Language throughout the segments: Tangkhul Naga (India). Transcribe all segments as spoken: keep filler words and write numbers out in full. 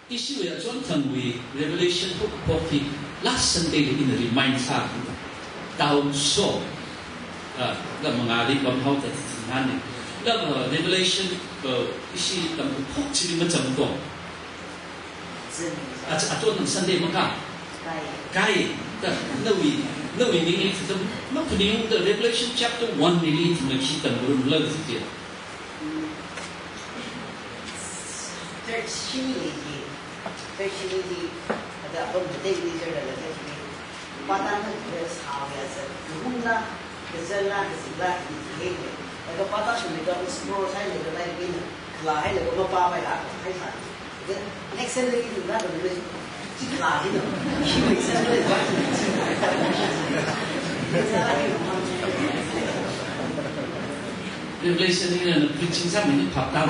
Ishiwui achonthangwui Revelation hokaphok hi last Sunday li ina remind sā. Tao so, ah, la mangāli pamhaoda tsinane. La, uh, Revelation, uh, ishi tamkaphok chili machang ko. Ach-, achonthang Sunday maka. Kai. Kai. Ta, nawui, nawui ningli thāda maphaningda Revelation chapter one li ithumna khi tamngarumla chi. Third shini ji, third shini ji, ada apam betek ni jer ada third shini. Patan na kira sawi asa, kumla, kazala, kazila, ki hei. Ada patan sumika explore sai le kala ni, kala hai le kama pa pai la, hai sa. Next Sunday ki na da ni. Revelation hina preaching sāmi ni phap tam.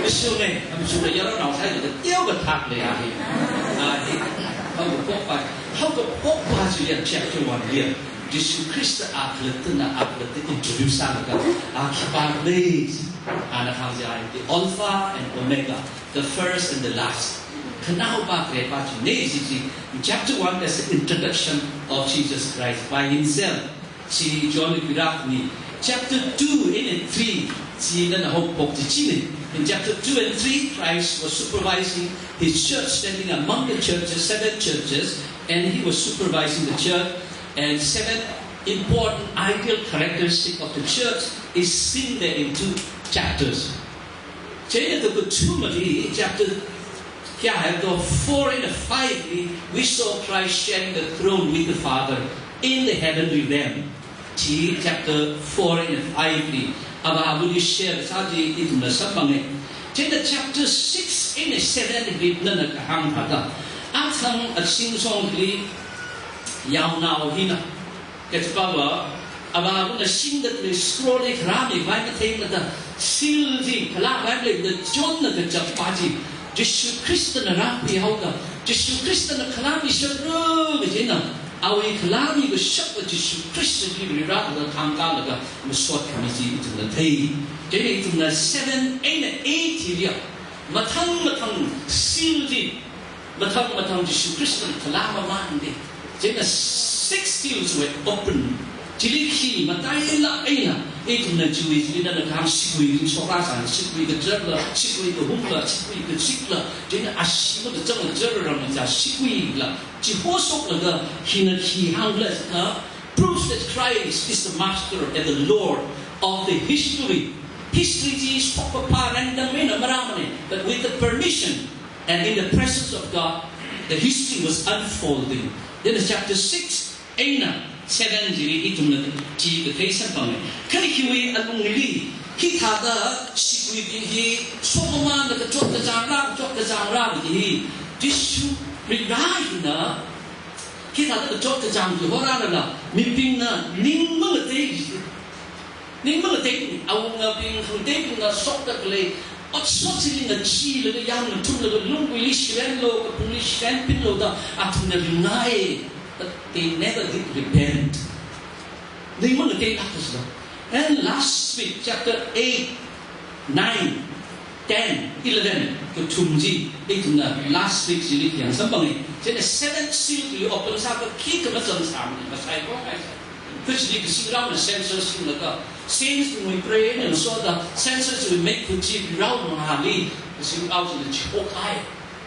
Ishunge, amshunge, yaronao sāda teokha thākle ahi. Ahi, haokaphokpa, haokaphokpa chiya chapter one liya. Jishu Khrista a khalattana, a khalatta introduce sālaga, a khipāna, ana hāngja, the Alpha and Omega, the first and the last. Khanaopa kharepā chine chi chi. In chapter one, there's the introduction of Jesus Christ by himself. Chi John li khuirāni. Chapter two and three, chi nana haophok chi chine. In chapter two and three, Christ was supervising his church, standing among the churches, seven churches, and he was supervising the church. And seven important ideal characteristic of the church is seen there in two chapters. Chieina kathumali, chapter kya hai to, four and five li, we saw Christ sharing the throne with the Father in the heavenly realm. Chi chapter four and five li, Avāvali share sā chi ithumna samphange. Chieina chapter six and seven li nana kahāng thāda, athang atsing songli yaonao hina, kachipāva, Avāvana singda khalei scroll li kharāmi vai mathei mada, seal chi khalā vai lei da chonna kachappa chi, Jishu Khristana rāpihaoda, Jishu Khristana khalāmi shakra kajina, awui khalāmi kashakva Jishu Khrista hi rirālaga thangkālaga masot khami chi ithumna thei. Chieina ithumna seven and eight hiliya, mathang mathang seal chi, mathang mathang Jishu Khristana khalā mamānde. Chieina six seals were open. Chili khi mataila eina, ithumna chiwui chili nana kahāng sigui ringshok rāsāna, sigui kazarla, sigui kahungla, sigui kazikla, chieina ashee makazangla zarrarang cha siguila, chi hosoklaga, hina khi hāngla, uh, proves that Christ is the master and the Lord of the history. History chi shokpapa random eina marāmane, but with the permission and in the presence of God, the history was unfolding. Then in chapter six eina seven chili ithumna chi kathei samphange. Kha hiwui alungli, hithāda siguibing hi shokmamānda kachot kachāng rā, kachot kachāng rā kaji hi, Jishu Ringra hina, hithāda kachot kachāng chi horālala, mibingna ning mangatei, ning mangatei, awungabing, khangateibingna shokda khalei otshot chili ngacheelaga, yāmna thumlaga, lungwuili shirenlu, kaphungli shirenpinlu da, athumna ringai. But they never did repent. Ning mangateilāk kasāla. And last week, chapter eight, nine, ten, eleven, kathum chi, ithumna last week chili yang samphange. Chieina seventh seal chi open sāakha khikha machang sāmane, masai ko kai sā. Kha chili kazingraona census singlaga, saints bingwui prayer eina ngasoda census wui meikhui chi Varewui mangāli kazingrao china chihokhai.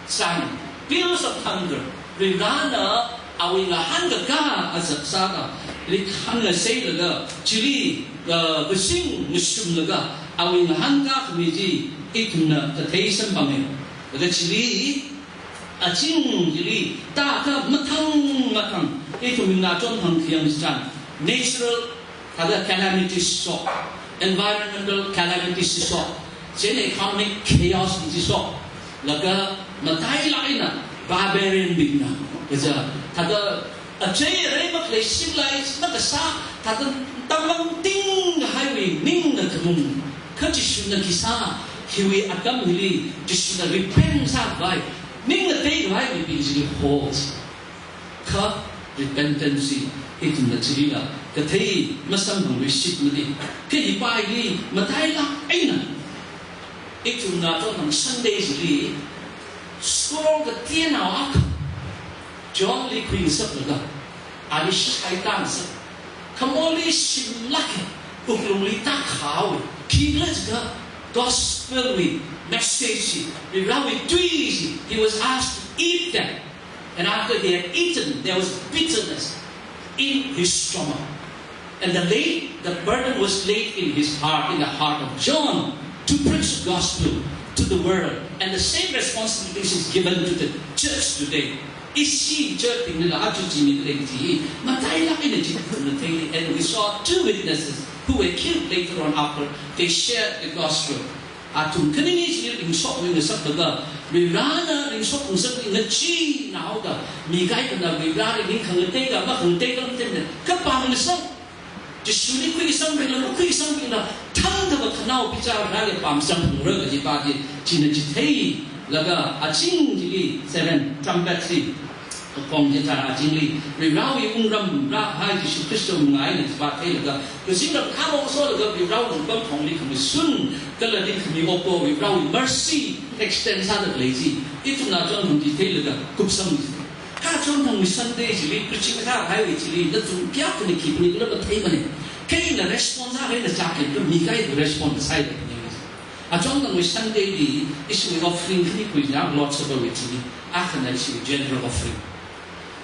Sāni, peals of thunder, Ringrana awui ngahānkakā azak sāda, rikhān ngaseilaga, chili, uh, kazing ngashumlaga, awui ngahānkā khami chi ithumna kathei samphange. Laga chili, Aching chili, taka mathang mathang, ithum mingna chonthang khayang chitharan, natural, thāda calamities shok, environmental calamities shok, chieina economic chaos chi shok, laga matailāk eina barbarian bingna, kaja, thāda achei arei makhalei civilized makasā, thāda tamang ting highway, ningna khamung, kha Jishuna khi sā, hiwui atam hili, Jishuna repent sākhavai, ning ngateikhavai mibing chili ho. Kha repentance hi ithumna chilila kathei masamphangluishit mali. Kha hi pa hi matailāk eina ithumna chonthang Sunday chili scroll kateonao akha Johnli khuingasaklaga, ali shaitāngasak. Khamorli shimlāk, wuklungli tākhaowa. Khikhala jiakha gospel wui message chi, Varivarawui tui chi, he was asked to eat them. And after he had eaten, there was bitterness in his stomach. And the laid, the burden was laid in his heart, in the heart of John, to preach the gospel to the world. And the same responsibility is given to the church today. Ishi church bingli la achu chi mi leng chi, matailāk eina chi khun na thei, and we saw two witnesses who were killed later on after they shared the gospel. Athum khanini chi ringshok ringngasaklaga, Varivarana ringshok ringsak ringngachee naoda, mi kaikhana Varivarali ning khangatei ka, makhangatei ka, mathemna, kapamngasak. Jishuli khuisang bingla, makhuisang bingla, thangda ba khanao picha rāli pamsang phungra kaji pa chi, china chitheilaga, aching chili, seven, trumpet chi, kakong chitharan achingli, Varivarawui wungram rākahai Jishu Khristawui mangā eina chi pa theilaga, kazingram khamong solaga Varivarawui pamphongli khamashun, kala ringkhami opo Varivarawui mercy extend sāda khalei chi, ithumna chonthang chi theilaga kupsang chi. Kha chonthangwui Sunday chili, preaching sākahaiwui chili, nachung kayākhana khipani khala matheimana. Kha ina response sākahai nachāki, kha mi kaikha response sāhaida khani. Achonthangwui Sunday li, ishiwui offering khani khuiya Lord's Supper wui chili, akhana ishiwui general offering.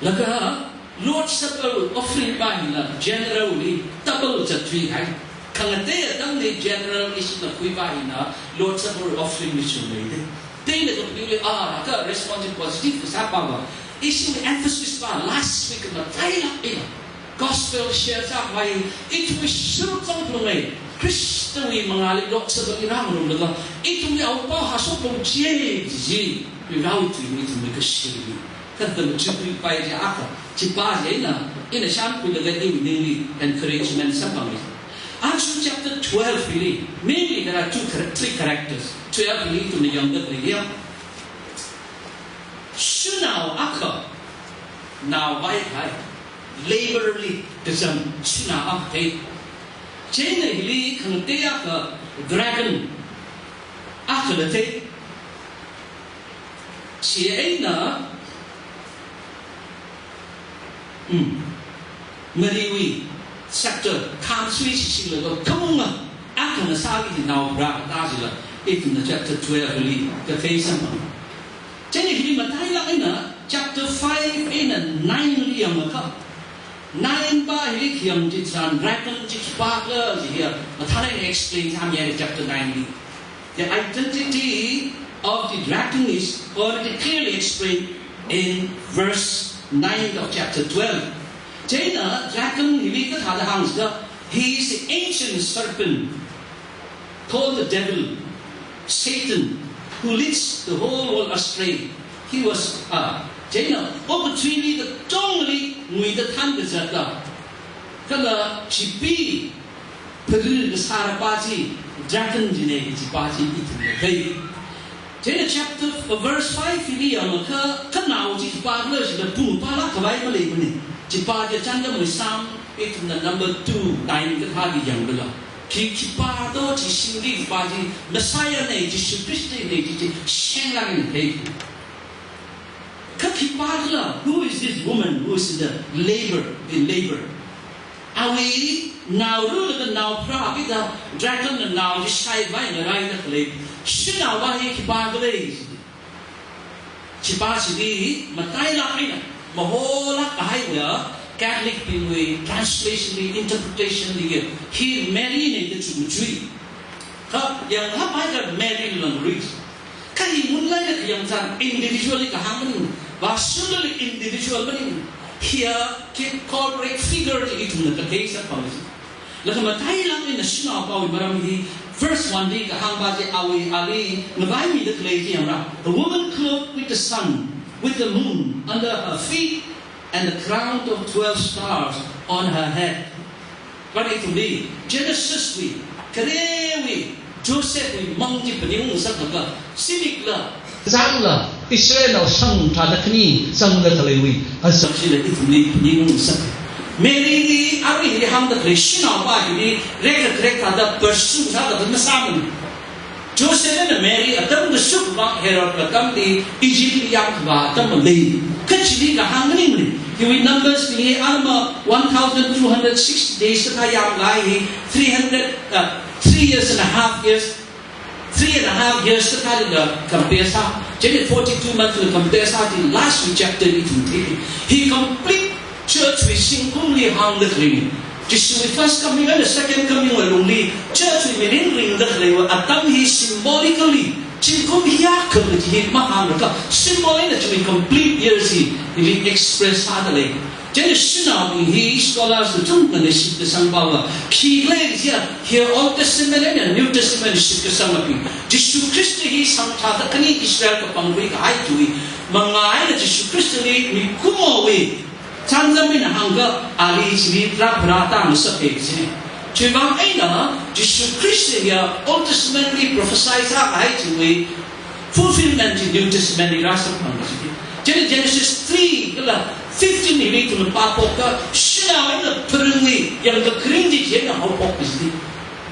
Laga Lord's Supper offering pa hina general li double zatthuihai. Khangatei atamli general ishina khui pa hina Lord's Supper offering li chungmeida. Teina kaphaning li, ah, ka response positive kasā pa va. Ishiwui emphasis pa last week matailāk eina gospel share sākhavai, ithumwui shuruk zangphalungai, Khristawui mangāli Lord's Supper li rāngarumlaga, ithumwui awungpao hāshok pong chi, chi, chi, Varivarawui tuili ithumwui kashili. Kathāda machukhuipai chi akha, chi pa chi eina, ina shānkhuilaga iwui ningli encouragement samphangi. Aja chapter twelve hili, mainly there are two char-, three characters. Twelve hili ithumna yangda khalei ya. Shanao akha, nao vaihai, labour li kazang shanao akha thei. Chieina hili khangatei akha dragon akhana thei. Chieina, mm, mariwui scepter, khamsui shishila khamunga akhana sāki naopharā kathā chila, ithumna chapter twelve li kathei samphang. Chieina hili matailāk eina chapter five eina nine li yangakha, nine pa hili khi yangchitharan dragon chi khipākhala chi hiya, mathālāk eina explain sāmiya chapter nine li. The identity of the dragon is already clearly explained in verse nine of chapter twelve. Chieina dragon hili kathāda hāngda, he is the ancient serpent called the devil, Satan, who leads the whole world astray. He was, ah, chieina okathuili katongli nguida thankazata, kala chipi pharu kasāra pa chi dragon china, chi pa chi ithumna thei. Chieina chapter, uh, verse five hili yangakha, khanao chi khipākhala chila pung pālāk khavai maleimana. Chi pa chi achānjamwui Psalm, ithumna number two, nine kathā chi yangkhala, khi khipā do chi shimli pa chi, Messiah na, Jishu Khrista na chi chi shenglāk eina thei. Kha khipākhala, who is this woman who is in the labor, in labor? Awui naoralaga naopharā kida dragon na nao chi shaivai ngaraida khalei shanao pa hi khipākhala? Chi pa chili matailāk eina maholāk kahaiya Catholic bingwui translation li, interpretation li, hi Mary na da chungchui. Kha yanghaphaiakha Mary langri. Kha hi ngunlaga Yangzan individually kahāng maning, vāshungli individual maning, hiya ki corporate figure chi ithumna kathei sāpam chi. Laga matailāk eina shanao pāwui maram hi, verse one li kahāng pa chi awui ali ngavaimida khalei chi yangra. A woman clothed with the sun, with the moon under her feet, and the crown of twelve stars on her head. Kha ithumli Genesis wui, kharewui, Joseph wui mang chi phaningung sālaga, simikla, zangla, Israelnao shang thāda khani zangda khaleiwui azak chila ithumli phaningung sā. Mary li, aruihili hāngda khalei shanao pa hili, rekkharek thāda pursue sāda masāmana. Joseph eina Mary atam kashok vang Herod atamli Egypt li yāmkhavā atam malei. Kha chili kahāng maningmana. Hiwui Numbers li hi anama one thousand two hundred sixty days kathā yāmlei hi, three hundred, uh, three years and a half years, three and a half years kathā lila compare sā. Chili forty-two months lila compare sā chi last wui chapter li ithum thei. Hi complete church wui zingkumli hāngda khalei. Jishuwui first coming and the second coming wui alungli church wui mirin ringda khaleiwui atam hi symbolically zingkum hiyākha kaji hi mahāngakha symbol eina chiwui complete year chi hili express sāda lei. Chieina shanaobing hi scholars athumna shitkasang pava, khikhala jiakha hi Old Testament eina New Testament shitkasang api. Jishu Khrista hi shang thāda khani Israel kapangwui kahai tui. Mangā eina Jishu Khristali mikumowui chānjam eina hāngakha ali chili rāpharāta ngasakhe chi. Chiwui vang eina Jishu Khrista hiya Old Testament li prophesy sākahai chiwui fulfillment chi New Testament li rāsamphang chi. Chieina Genesis three kala fifteen hili ithumna pāphokakha shanao eina pharingli yangkakharing chi chieina haophok chi.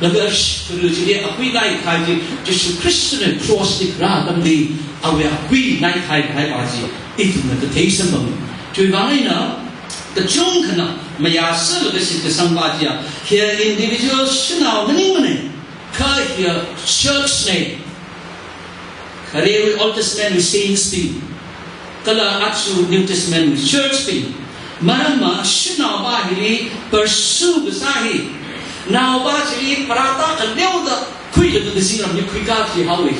Laga sh-, pharing chili akui ngaikahai chi, Jishu Khristana cross li rā atamli, awui akui ngaikahai kahai pa chi, ithumna kathei samphang. Chiwui vang eina, kachungkhana mayāsālaga shitkasang pa chiya, hiya individual shanao maningmana, kha hiya church na. Kharewui Old Testament wui saints bing, kala aja New Testament wui church bing. Maramva shanao pa hili pursue kasā hi, nao pa chili pharāta kaleoda khuilaga kazingramli khuikathui haowa.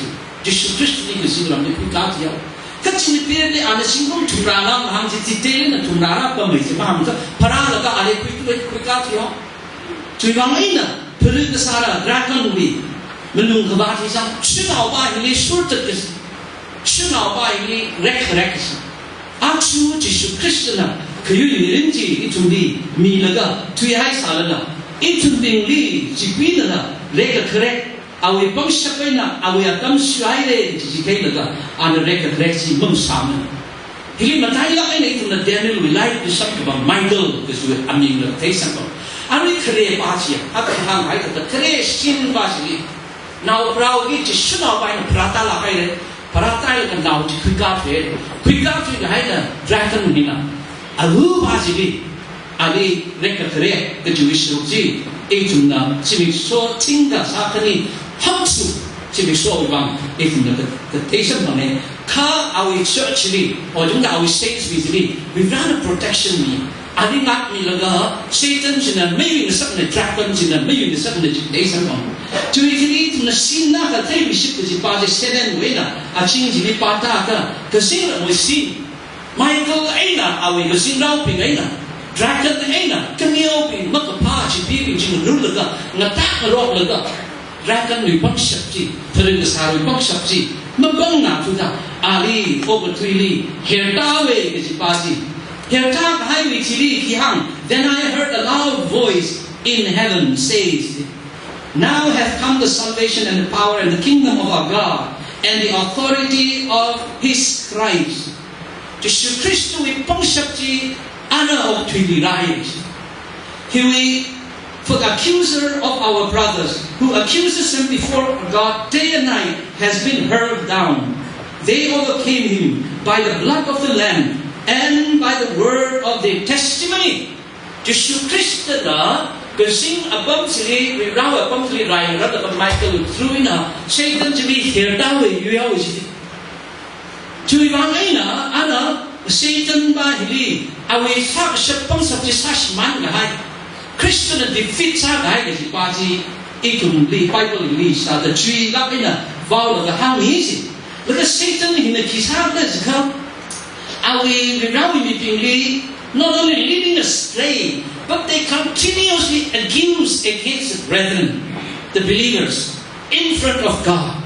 Jishu Khristali kazingramli khuikathui haowa. Kha chili pili ana zingkum thumrā nao hāng chi, chithālina thumrā rāpamei chi mahāngakha pharālaga ali khui, khui, khuikathui haowa. Chiwui vang eina, pharing kasāla dragon wui malung kavāt hi zang, shanao pa hili shurtat kasi, shanao pa hili rekkharek kasi. Aja Jishu Khristana khayui mirin chi ithumli milaga thuihai sālala, ithumbingli chipinala rekkharek, awui pangshap eina awui atam shuihaira chi chitheilaga, ana rekkharek chi mamasāmana. Hili matailāk eina ithumna Daniel wui lairikli samkaphang Michael kajiwui amingla theisamphang. Arui khare pa chiya, athang hānghai thāda khare shin pa chili, nao pharāki, Jishu nao pa eina pharātalāk haira, pharātalaga nao chi khuikathui, khuikathui kahaina dragon nina. Alu pa chili, ali rekkharek kajiwui sharuk chi, ithumna zimiksho thingkha sākhani hangsu zimikshowui vang ithumna ka, kathei samphanga. Kha awui church li, or jungda awui saints wui chili, Varivarana protection mi. Ali ngatmilaga, Satan china mayuingasakna, dragon china mayuingasakna chi kathei samphanga. Chiwui chili ithumna sin na kathei mishit kaji pa chi Satan wui eina, aching chili pātakha, kazingramwui sin. Michael eina awui kazingraobing eina, dragon eina, kaneobing makaphā chipibing chi ngarumlaga, ngatak ngaroklaga, dragon wui pangshap chi, pharing kasāwui pangshap chi, mapangna thuda, ali okathuili, hertahaowa kaji pa chi. Hertahaiwui thili khi hāng, "Then I heard a loud voice in heaven says, 'Now hath come the salvation and the power and the kingdom of our God and the authority of his Christ.'" Jishu Khristawui pangshap chi ana okathuili rāi. Hiwui, "For the accuser of our brothers, who accuses them before God day and night, has been hurled down. They overcame him by the blood of the Lamb and by the word of their testimony." Jishu Khristana kazing apam chili, Varivarawui apam chili rairālaga Michael through eina Satan chili hertahai yuihaowa chi. Chiwui vang eina ana Satan pa hili awui sākashap pangshap chi sāshimānkahai, Khristana defeat sākahai kaji pa chi ithumli Bible li sāda chuilāk eina vaolaga hāngmi chi. Because Satan hina khi sākhala jiakha, awui Varewui mibingli not only leading astray, but they continuously accuse against the brethren, the believers, in front of God.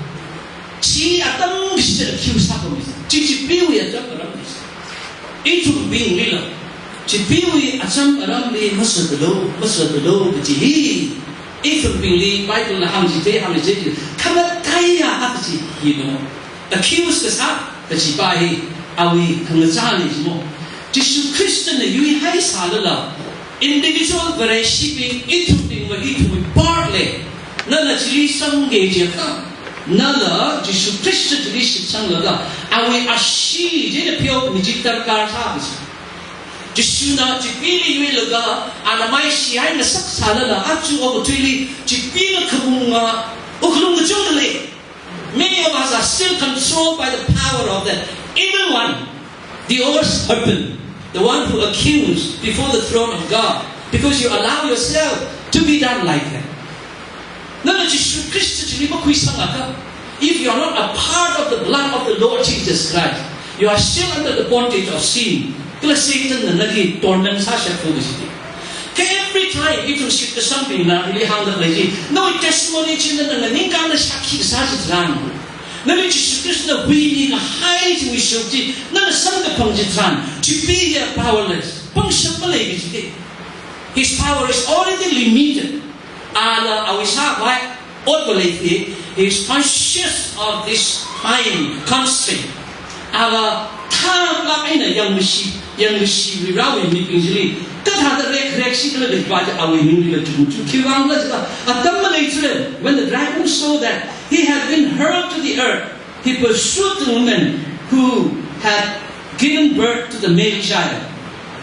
Chi atam kachida accuse sāpam. Chi chipeewui acham aram. Ithumbinglila, chipeewui acham aramli masātalu, masātalu kachi hi. Ithumbingli Bible la hāngchithei, hāngchithei, khamataiya kachi hi no. Accuse kasā kachipa hi, awui khangachāna jimo. Jishu Khristana yuihaisālala, individual Vareshibing, ithumbingva ithumwui part lei. Nala chili sangki jiakha, nala Jishu Khrista chili shitsanglaga, awui ashee china pheomi chi darkar sāki. Jishuna chipeeli yuilaga, ana maishi hai ngasaksālala, aja okathuili chipee khavunga wuklung kachungkha lei. Many of us are still controlled by the power of that evil one, the old serpent, the one who accused before the throne of God, because you allow yourself to be done like that. Nana Jishu Khrista chili makhuisangakha, if you are not a part of the blood of the Lord Jesus Christ, you are still under the bondage of sin. Kala Satan na nali torment sāshap fu kajite. Kha every time ithum shitkasangbingna ili hāngda lei chi, nawui testimony chi nana nganingkānda shākhi sāsi tharan, nali Jishu Khristana huimikahai chiwui shok chi nana samkaphang chi tharan, chipee hi powerless, pangshap malei kajite. His power is already limited. Ala awui sākhavai ot va lei, he is conscious of this time constraint. Ala thālāk eina yangkashi, yangkashi Varewui mibing chili kathāda rek, reksikkhala kajipa chi awui ninglila chungchu. Khiwuivang khala jiakha, atam malei chule, when the dragon saw that he had been hurled to the earth, he pursued the woman who had given birth to the male child.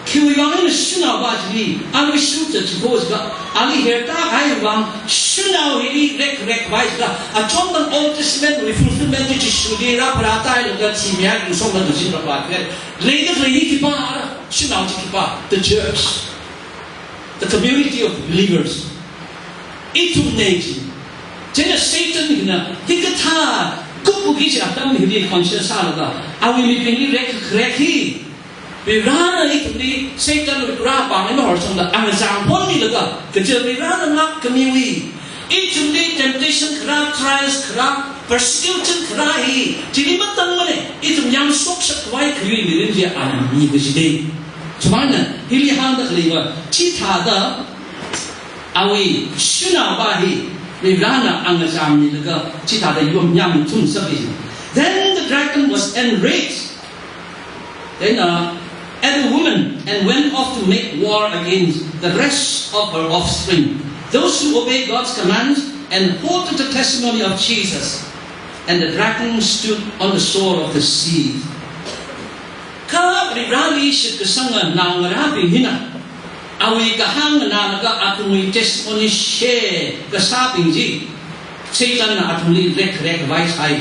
Khiwuivang eina shanaova chili, ali shucha chikho jiakha, ali hertākahai vang, shanao hili rek, rekkhavai jiakha, achon tang Old Testament wui fulfillment chi Jishuli rāpharātailaga thimihai kashok la kajin rāpa khe. Leida khalei hi khipā, shanao chi khipā, the church, the community of believers. Ithumna chi. Chieina Satan hina hikathā kupki kaji atam hili conscious sālaga, awui mibingli rek, rek hi, Varena ithumli Satan rāpāng eina mahorsangda angachang phonmilaga, kaja Varena ngākkhamiwui, ithumli temptation kharā, trials kharā, persecution kharā hi, chili matangmana, ithum yamshokshapkhavai kayui mirin chi ana mi kajite. Chumana, hili hāngda khaleiva, chithāda awui shanaova hi, Varena angachang milaga, chithāda yom yamthum sāpi. Then the dragon was enraged, then, uh, at the woman and went off to make war against the rest of her offspring, those who obey God's commands and hold to the testimony of Jesus. And the dragon stood on the shore of the sea. Kha Vareli shitkasanga naongarābing hina, awui kahāng nganālaga athumwui testimony share kasābing chi, Satanna athumli rek, rekkhavai sāi.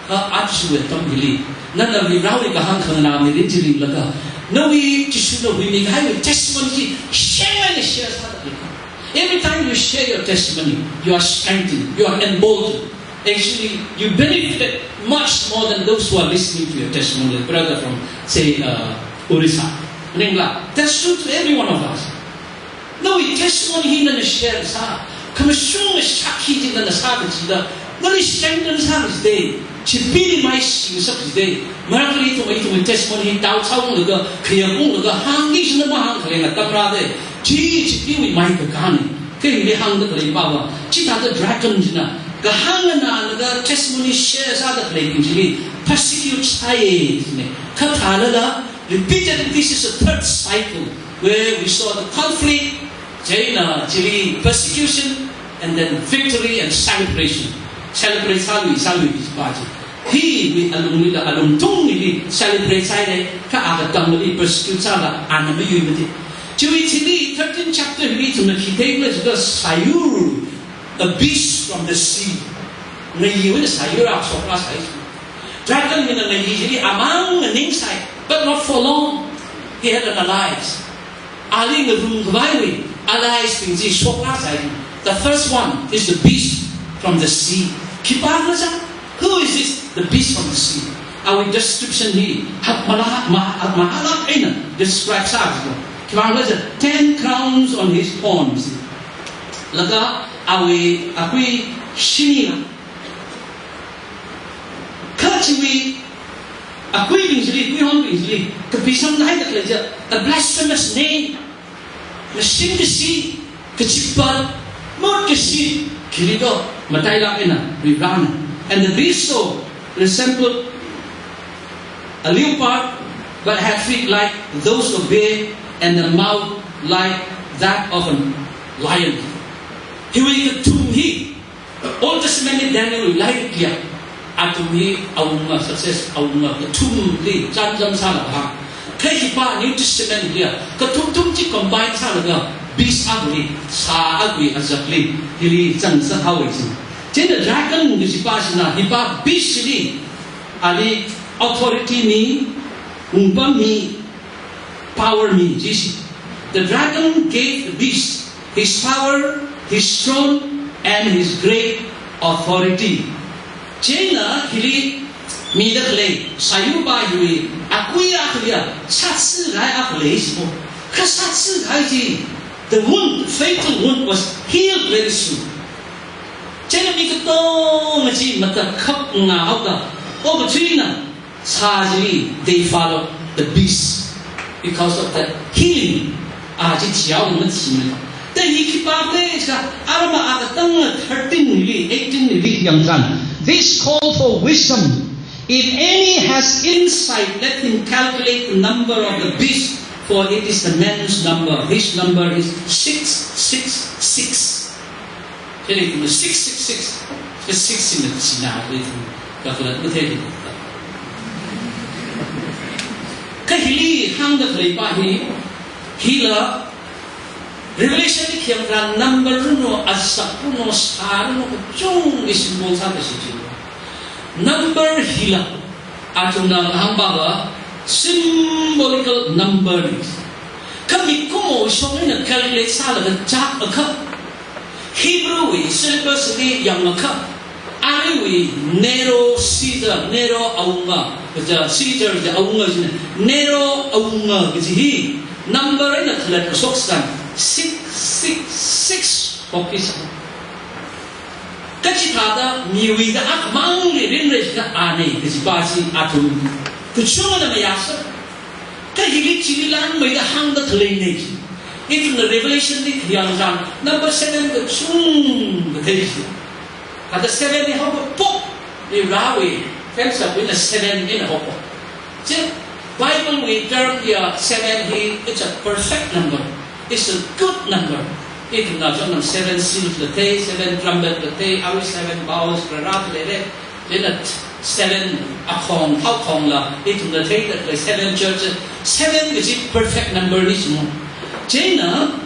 Kha aja atam hili, nana Varewui kahāng khanganā mirin chi ringlaga, nawui Jishuna huimikahaiwui testimony chi share eina share sāda lei. Every time you share your testimony, you are strengthened, you are emboldened. Actually, you benefited much more than those who are listening to your testimony, like brother from, say, uh, Orissa. Maningla, that's true to every one of us. Nawui testimony hi nana share sā, khamashunga shākhi chi nana sāda chida, nali strengthen sāda chida, chipeeli maishi sāda chida, marakli ithum, ithumwui testimony hi taochaolaga, khayāunglaga, hāngki kajina mahāngkhalei atam rāda, chi, chipeewui mai kakāna. Kha hili hāngda khalei pava, chithāda dragon china, kahāng nganālaga testimony share sāda khaleibing chili persecute sāya, china. Kha thālala, repeatedly, this is the third cycle where we saw the conflict, chieina chili persecution, and then victory and celebration. Celebrate sālui, sālui kajipa chi. Hiwui alungli la, alungthungli celebrate sāhaira, kha akatangli persecute sāla, ana mayuimati. Chiwui thili thirteen chapter hili ithumna khi theikhala jiakha sāyur, a beast from the sea. Ngayiwui eina sāyur akha shokrāsai. Dragon hina ngayi chili amang nganingsai, but not for long. He had an alliance. Ali ngarumkhavaiwui allies bing chi shokrāsai. The first one is the beast from the sea. Khipākhala jiakha, who is this? the beast of the sea. Awui description hi hakmala, ma-, hakmahalāk eina describe sāki. Khivang laja, ten crowns on his horns. Laga awui akui shini la. Kha chiwui akuibing chili, kuihonbing chili, kapisang haida khalei ja, a blasphemous name. Mashing kashi, kachipā, mot kashi, khili do, matailāk eina Varivarana. And the beast saw resembled a leopard, but had feet like those of bear, and a mouth like that of a lion. Hiwui kathum hi, Old Testament li Daniel wui lairikli ya, athum hi awunga success, awunga kathumli chānjam sālaga hāng. Kha hipa New Testament li ya, kathum thum chi combine sālaga beast akhali, sā akhawui azakli, hili zangsa haowa chi. Chieina dragon kajipa china, hipa beast li, ali authority mi, ungpam mi, power mi, chi si. The dragon gave the beast his power, his throne, and his great authority. Chieina hili mida khalei sāyurpa hiwui akui akhali ya, sātsi kahai akha lei si mo. Kha sātsi kahai chi, the wound, the fatal wound was healed very soon. Chieina mi katonga chi matakhak ngahaoda, okathuina, sā chili, they followed the beast because of the healing. A chi chiao na chi na. Then hi khipā khalei jiakha, arama akatang thirteen li, eighteen li yangkhan. This call for wisdom. If any has insight, let him calculate the number of the beast, for it is the man's number. His number is six six six. Chili ithum six six six, six six six na, chili ithum calculate mathei. Kha hili hāngda khaleipa hi, hila Revelation li khayang tharan number runo, azak runo, sā runo, kachungkha symbol sāda kashi chi. Number hila, athumna hāngpava symbolical number ni. Kha mikumo shong eina calculate sālaga chak akha, Hebrew wui syllabus li yangakha, aruiwui Nero Caesar, Nero awunga, kaja Caesar kaja awunga china, Nero awunga kaji hi number eina khalat kashok sāda six six six phokkhuisa. Kachithāda miwui da akhamangli rinra jiakha ana kajipa chi athum kachungana mayāsa. Kha hili chili langmeida hāngda khalei nei chi. Ithumna Revelation li khayang tharan number seven kachungkha thei chi. Kathāda seven li haophok, Varewui friendship wui eina seven eina haophok. Chi Bible wui term ya seven hi, it's a perfect number. It's a good number. Ithumna chonam seven seals la thei, seven trumpet la thei, arui seven bowls la rāra leile. Chieina seven akhong, haokhongla, ithumna theida khalei seven church, seven kaji perfect number ni chi mo. Chieina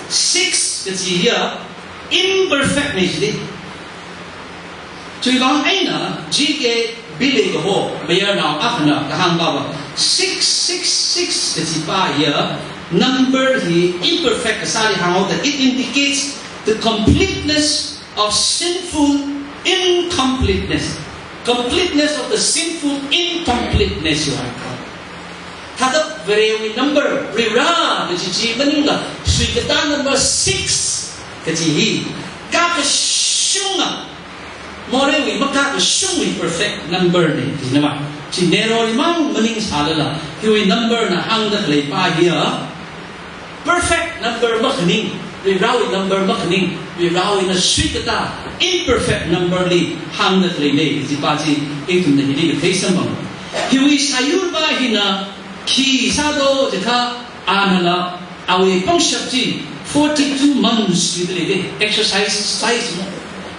six kaji hiya imperfect ni chi. Chiwui vang eina G K Billy kaho mayarnao akhana kahāngpava, six six six kajipa hiya number hi imperfect kasāli hānghaoda, it indicates the completeness of sinful incompleteness. Completeness of the sinful incompleteness, you are called. Thāda Varewui number, Varivara kaji chi maningla, suikatā number six kaji hi, kakashunga, morewui makakashungwui perfect number ni, kajina ma. Chi Nero li mang maning sālala, hiwui number na hāngda khaleipa hiya perfect number makhaning, Varivarawui number makhaning, Varivarawui eina suikatā imperfect number li hāngda khalei nei, kajipa chi ithumna hili kathei samphang. Hiwui sāyurpa hina khi sādo jiakha, anala awui pangshap chi forty-two months chi dalei de, exercise size mo.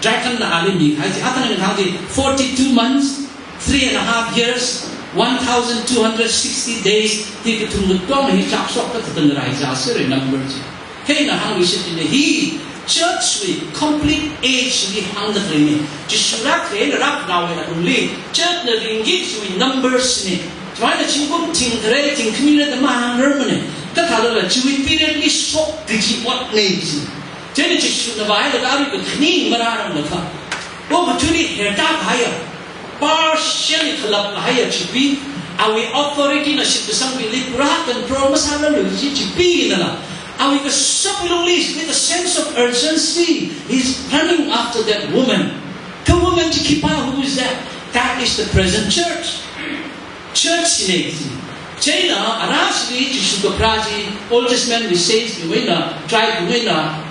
Dragon na ali mikahai chi, athang eina hāng chi forty-two months, three and a half years, one thousand two hundred sixty days, hi kathum katong hi chakshok kathāda rai ja sāra number chi. Hi eina hāngluishit china hi church wui complete age li hāngda khalei ni. Jishu rākharei eina rākhanāwui alungli church na ringki kajiwui numbers ni. Chieina zingkum thingthare, thingkhanira da mahāngrarmana. Kathālala chiwui period li shok kaji ot nei chi. Chieina Jishuna vāhailaga arui kakhane marāranglaga, okathuili herda kahaiya, past Sheli khalap la haya chipi, awui authority na shitkasangbingli pura control masālala chi chipinala, awui kashap lungli with a sense of urgency, he's running after that woman. The woman chi khipā, who is that? That is the present church. Church chine. Chieina ara chili Jishu kapharā chi, Old Testament wui saints bingwui eina, tribe bingwui eina,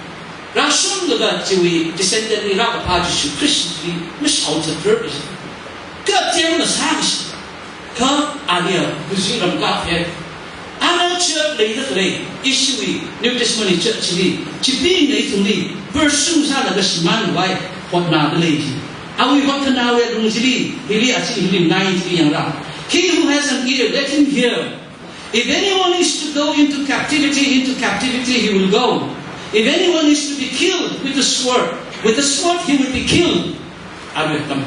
rāshunglaga chiwui descendant li rākaphā Jishu Christ li mashaothatrar. Kateona sākashi. Kha aniya kuji ram kaphek. Ana church leida khalei, ishiwui New Testament li church li, chibingna ithumli pursue sālaga shimānvai hotnada lei chi. Awui hotnawui alung chili, hili achi hili ngai chili yangra. He who has an ear, let him hear. If anyone is to go into captivity, into captivity he will go. If anyone is to be killed with the sword, with the sword he will be killed. Arui atam.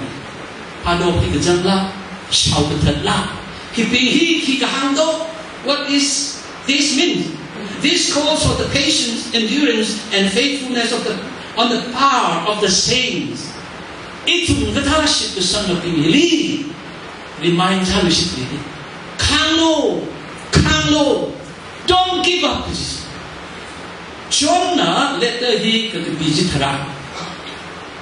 Phadop hi kachangla, shao kathatla. Hibing hi khi kahāng do. What is this mean? This calls for the patience, endurance, and faithfulness of the, on the part of the saints. Ithum kathā shitkasangbing hili remind sāluishit lei. Khānglu, khānglu, don't give up. John na letter hi kakapi chitharan,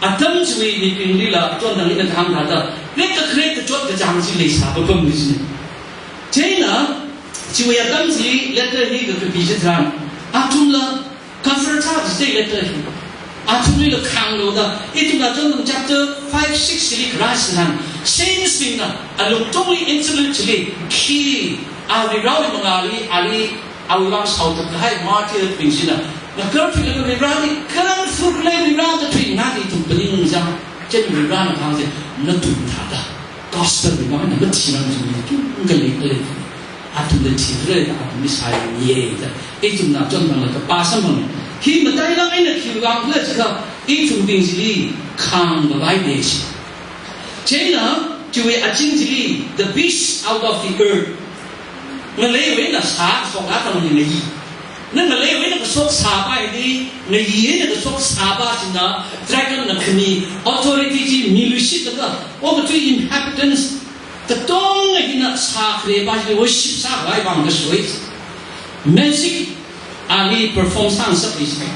atam chiwui mibinglila John na ina kahāng thāda, rekakharek kachot kachāng chi leisā papam chi. Chieina, chiwui atam chi letter hi kakapi chitharan, athumla comfort sā chi letter hi. Athumlila khānglu da, ithumna John chapter five, six chili kharā chitharan, saints bingna alungtungli interlude chili, khi a Varewui mangāli, ali, awui vang shaothat kahai martyr bing china, ngakarthuilaga Vareli, kalang furle Vare da thuingai ithum phaning zang, chieina Varena kahāng chi, nathum thāda gospel wui vang eina mathirang chi mi khalei khalei. Athumna thirei da, athumli sāye da. Ithumna John bangla kapā samphang. Hi matailāk eina khiwui vang khala jiakha, ithumbing chili khāngkhavai de chi. Chieina, chiwui azing chili, the beast out of the earth. Ngaleiwui eina sā kashok atam ni ngayi. Na ngaleiwui eina kashok sāpai di, ngayi eina kashok sāpa china, dragon na khami authority chi miluishitlaga, okathui inhabitants katonga hina sākhare pa chi worship sākhavai vang kasoi. Magic ali perform sāngasakli chi.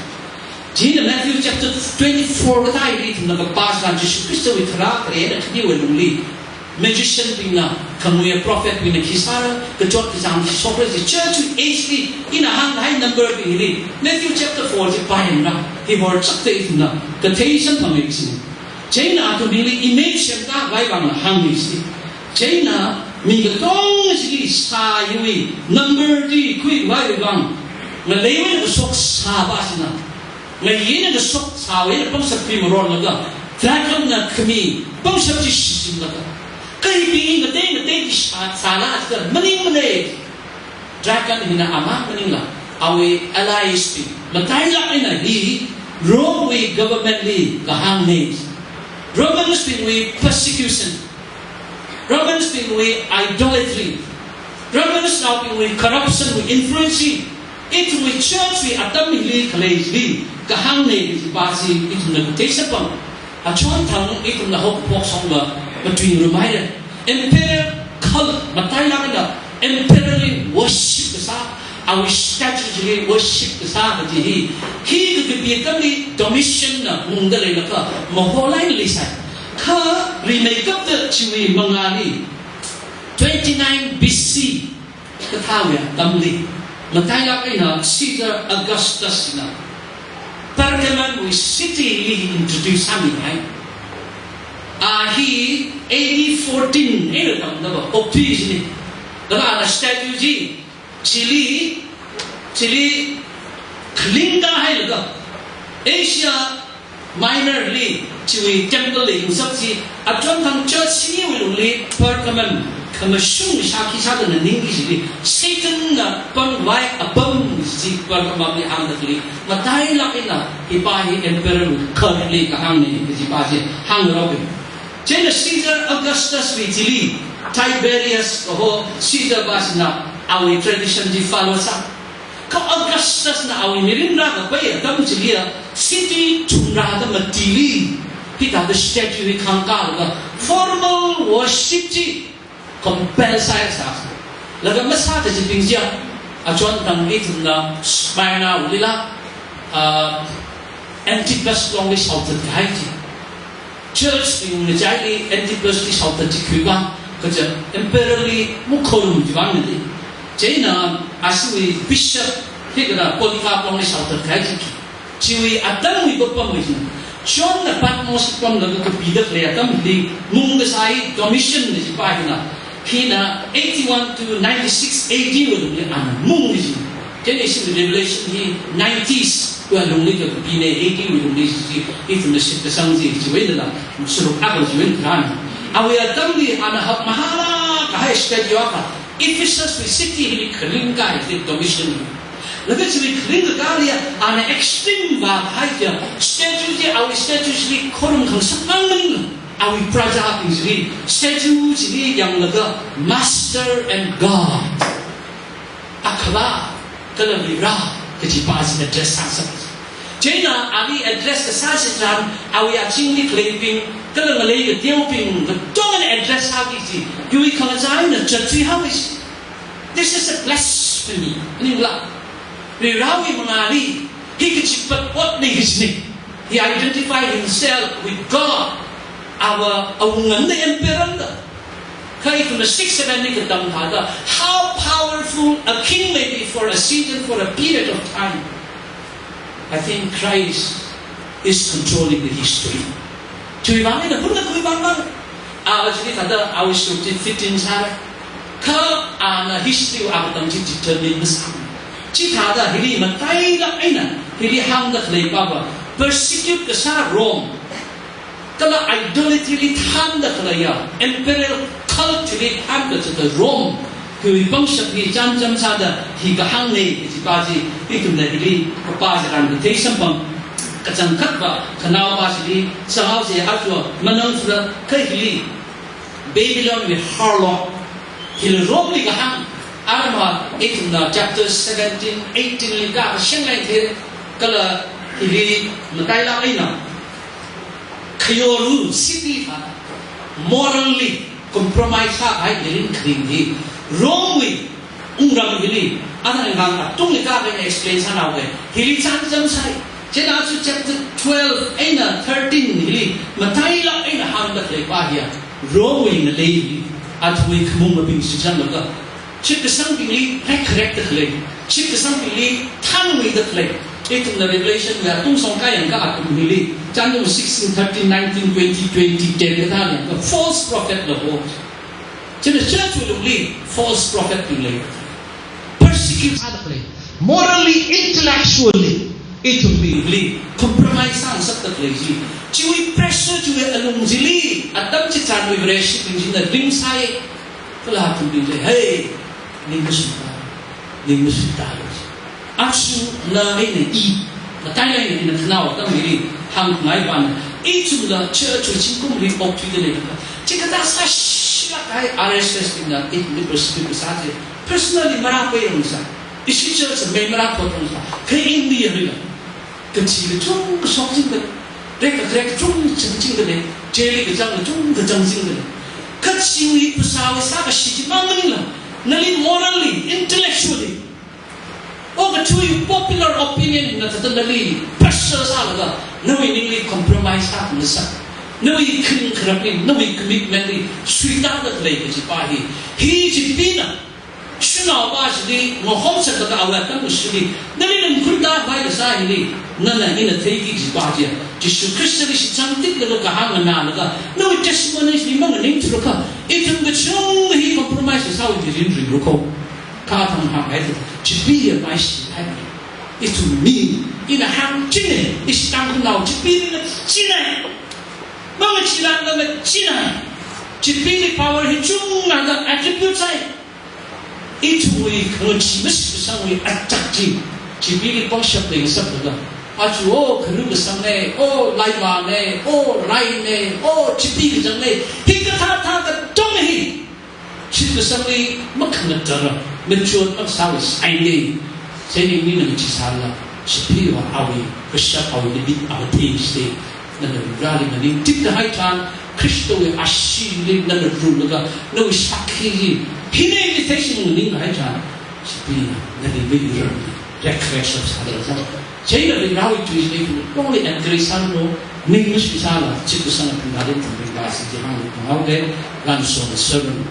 Chieina Matthew chapter twenty-four kathā hili ithumna kapā sā, Jishu Khristawui tharā kharena khaniwui lungli magician bingna, khamuiya prophet bingna khi sāra, kachot kachāng khi shokra chi, church age li, ina hānghai number bing hili, Matthew chapter four chi pāyangra, hi horchakta ithumna kathei samphanga chi. Chieina athumli image semkhavai vangla hānga chi. Chieina mi katonga chili sāyui number chi khuikhavai vang, ngaleiwui eina kashok sāpa china, ngayi eina kashok sāwui eina pangshap chi maronlaga, dragon na khami pangshap chi shichinlaga, kha hibing hi ngatei ngatei chi sā, sāla jiakha maningmana. Dragon hina amang maningla, awui allies bing, matailāk eina hi Rome wui government li kahāngna. Romans bingwui persecution, Romans bingwui idolatry, Romans naobingwui corruption wui influence, ithumwui church wui atam hili khalei chili kahāngna kaji pa chi ithumna kathei samphang. Achonthang ithumna haokaphok shongla matuingarum haira. Emperor cult, matailāk eina emperor li worship kasā, awui statue chili worship kasā kaji hi, hi kakapi atamli Domitian na ungda leilakha maholai leisai. Kha rimeikapta chiwui mangāli, twenty-nine B C kathāwui atamli, matailāk eina Caesar Augustus na Pergamum wui city li introduce sāmihai. A hi A D fourteen eina tamda va, okthui chini. Laga ana statue chi, chili, chili khaling kahailaga, Asia Minor li chiwui temple leikasak chi, achonthang church siniwui lungli Pergamum khamashung shākhi sāda nganingki chili, Satan na pangvai apam chi Pergamum li hāngda khalei, matailāk eina hi pa hi emperor wui cult li kahāngna kaji pa chi hāngrok. Chieina Caesar Augustus wui chili, Tiberius kaho Caesar pa china awui tradition chi follow sā. Kha Augustus na awui mirin rākapai atam chiliya, city thumrada matili, Hithāda statue hi khangkālaga formal worship chi compel sāya sā. Laga masāda chibing chiya, achon tang ithumna Smyrna wulila, ah, Antipas longli shaothat kahai chi. Church bingna chili Antipas li shaothat chi khuiva, kaja emperor li mukhorum chiwui vang nadi. Chieina ashiwui bishop hikathā Polycarp longli shaothat kahai chi. Chiwui atamwui bapam wui chi. Johnna Patmos pamlaga kapida khalei atamli mung kasā hi Domitian na jipa hina. Hina eighty-one to ninety-six A D wui lungli ana mung chi. Chieina ishi Revelation hi nineties wui lungli kapina, A D wui lungli chi, ithumna shitkasang chi, chiwui eina la, suru aba chiwui eina tharan. Awui atamli ana hap mahālāk kahai statue akha, Ephesus wui city hili kharing kahai chi Domitian. Laga chiwui kharing kahaiya, ana extreme vāhaiya, statue chi, awui statue chili khorum khangasak mang maning, awui prajabing chili, statue chili yanglaga Master and God. Akhava, kala Varivara, kajipa chi address sāsa. Chieina ali address kasā chitharan, awui azingli khaleibing, kala ngalei kateobing, katongana address sāki chi, hiwui khangachā eina chatchui haowa chi. This is a blasphemy. Maningla, Varivarawui mangāli, hi kachipat ot nei kajina. He identified himself with God, our, awunga emperor da. Kha ithumna six seven li katam thāda, how powerful a king may be for a season, for a period of time. I think Christ is controlling the history. Chiwui vang eina hunna khuivang mang. A, chili thāda, awui script fitting sāra. Kha ana history wui atam chi determine masā. Chithāda hili matailāk eina, hili hāngda khalei pava, persecute kasā Rome, kala idolatry li thānda khaleiya, imperial cult li thānda khaleiya Rome, hiwui pangshap hi chānjam sāda hi kahāng nei kajipa chi, ithumna hili kapā chitharan kathei samphang, kachangkhatva, khanaopa chili, sāhaosa, aja manang sura, kha hili, Babylon wui harlok, hili Rome li kahāng, arama ithumna chapter seventeen, eighteen li ka sheng lei the, kala hili matailāk eina, khayoru city thā, morally compromise sākahai mirin kharing hi, Rome wui wungram hili, ana ngang atungli ka eina explain sānao ke, hili chānjam sai. Chieina aja chapter twelve eina thirteen hili, matailāk eina hāngda khaleipa hiya, Rome wui ngalei hi, athumwui khamung mabing shichanlaga, shitkasangbingli rekrek da khalei, shitkasangbingli thānmida khalei. Ithumna Revelation wui atung songkayang ka athum hili, chānjam sixteen, thirteen, nineteen, twenty, twenty, ten kathā leng ka false prophet la ho. Chieina church wui lungli false prophet bing lei. Persecute sāda khalei. Morally, intellectually, ithumbingli compromise sāngasakda khalei chi. Chiwui pressure chiwui alung chili, atam chitharanwui Vareshibing china ringshai. Kala athumbingli, hey, ning masuita, ning masuita lo. Aja na eina i, matailāk eina ina khanao atam hili hāngngaipa na, ithumla church wui zingkumli okthuida leilakha, chikathā sāshilāk kahai R S S bingna ithumli persecute kasā chi, personally marāpaiungsā, ishi church mei marāphoungsā, kha ithumli yarila, kachi kachungkha shokchingda, rek kharek kachungkha chingchingda lei, jail li kazang kachungkha zangchingda lei. Kha chingri phasāwui sākashi chi mang maningla, nali morally, intellectually, okathuiwui popular opinion hina thāda nali pressure sālaga, nawui ningli compromise sāngasak, nawui kharing kharakli, nawui commitment li suitāda khalei kajipa hi, hi chipina, shanaopa chili, ngahom sālaga awui atam chili, nali ningkhurda vai kasā hili, nana ina theiki kajipa chiya, Jishu Khristali shichan tiklaga kahāng nganālaga, nawui testimony chili manganingthuakha, ithum kachungkha hi compromise sāhaowa mirin ringra ko. Kathang hānghai, chipee ya maishi hai. Ithum mi, ina hāng chine, ishi Tangkhulnao chipee ringna chine. Mangachila mangachina. Chipeeli power hi chungna da attribute sai. Ithumwui khangachee mashitsangwui atak chi, chipeeli pangshap leingasakda. Aja o kharu kasang ne, o laima ne, o rai ne, o chipee kachang ne, hikathā thā katonga hi shitkasangli makhangatara, machot masāwui sign ne. Chieina ina ngacheesālala, chipeeva awui kashap, awui limit, awui things te. Nana Vareli nganingchingkahai tharan, Khristawui asheeli nana rumlaga, nawui sakhi hi, hina invitation nganingkahai tharan, chibingna nali mayuirar, resurrection sāra jang. Chieina Varewui tui hi, only encourage sālu, ning mashitsāla, chip kasang apin nali pamring la si ji hānglu, pangau de, lan so na sermon.